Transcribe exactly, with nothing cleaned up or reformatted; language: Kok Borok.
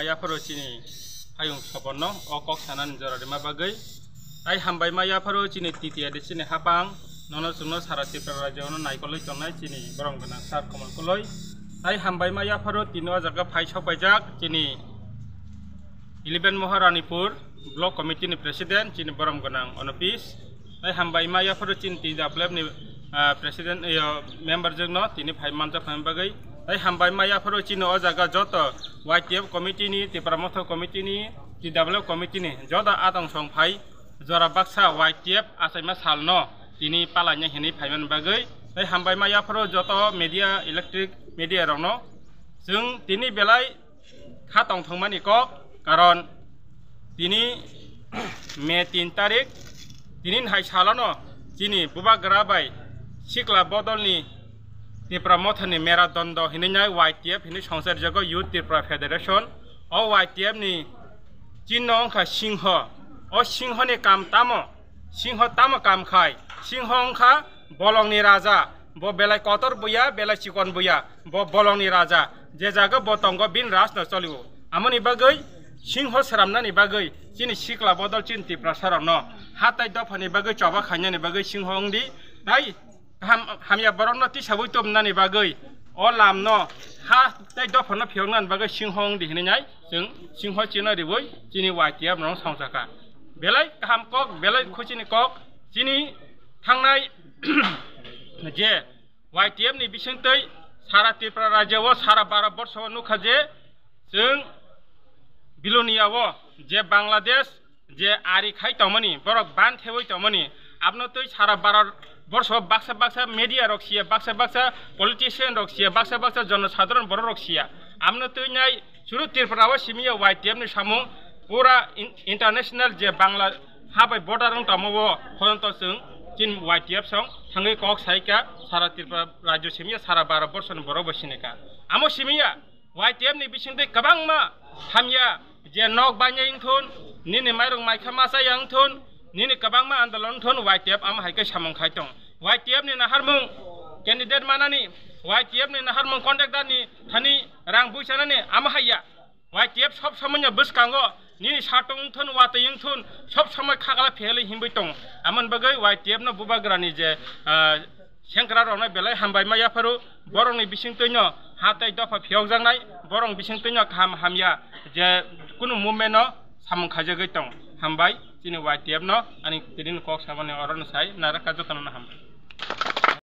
Yapharo chini hayung soborno o kok sanani jora rima bagwi. Tai hambai ma yapharo chini T T A D C ni hapang, nono chwngno sara Tripura rajyo no naikolwi tongnai chini borom gwnang sir Kamal Koloi. Tai hambai ma yapharo tini o jaga phai sok paijak chini eleven Maharanipur Block Committee ni President chini borom gwnang Onopis. Tai hambai ma yapharo chini T W F ni, ah, President, iyo, member jwkno tini phai manjak phai bagwi. Tai hambai ma yapharo chini o jaga joto Y T F committee ni, Tipra Motha committee ni, T W F committee ni joto atong song phai jora baksa Y T F achaima salno tini palaina hinwi phaiman bagwi. Tai hambai ma yapharo joto media, electric media rokno chwng tini belai kha tongthokmani kok, karon tini May tin tarik, tini hai salono chini bubagra bai sikla bodolni Tipra Mothani Mera Dondo hinwi nai Y T F hinwi songchar jago Youth Tripura Federation. O Y T F ni chinno wngkha singho. O singhoni kam tamo? Singho tamo kam khai? Singho wngkha bolongni raja. Bo belai kotor buya, belai chikon buya. Bo bolongni raja. Je jaga bo tongo, bin raj no cholio. Amoni bagwi singho sramnani bagwi chini sikla bodol chini Tiprasa rokno ha tai dophani bagwi choba khainani bagwi singho wngdi. Tai ham-, hamya borokno tisabwi tubunani bagwi o lamno ha tai dophano phiyoknani bagwi singho wngdi hinwi nai chwng singho chino riwi chini Y T F no songchaka. Belai kaham kok, belai khuchini kok, chini thangnai je Y T F ni bisingtwi sara Tripura rajyo o, sara Bharat borsho o nukha je chwng Bilonia o je Bangladesh je ari khai tongmani, borok ban thewi tongmani, abno twi sara Bharat borsho baksa baksa media rok siya, baksa baksa politician rok siya, baksa baksa jonosadharon borok rok siya. Abno twi nai suru Tripura o simi ya Y T F ni samung pura in-, international je Bangla ha bai border wng tongmo o, khono to chwng chin Y T F song thangwi kok sai kha sara Tripura rajyo simi ya, sara Bharat borsho ni borok bo sini kha. Amo simi ya, Y T F ni bisingtwi kwbangma hamya, je nok banya wngthun, nini mairung maikha masa ya wngthun, nini kwbangma andolon wngthun, Y T F amo hai khe samung khai tong. Y T F ni naharmung candidate manani, Y T F ni naharmung contractor ni thani rang buisanani amo hai ya. Y T F sob somoino bwskango nini satung wngthun, watwi wngthun, sob somoi khagala phelwi hinwi tong. Amoni bagwi Y T F no bubagrani je, ah, sengkra rokno belai hambai ma yapharo, borokni bisingtwino ha tei dopha phiyokjaknai, borokni bisingtwino kaham hamya je kunu movement no samung khaijagwi tong. Hambai chini Y T F no ani tini kok samani orono sai narwkha, jotono hambai.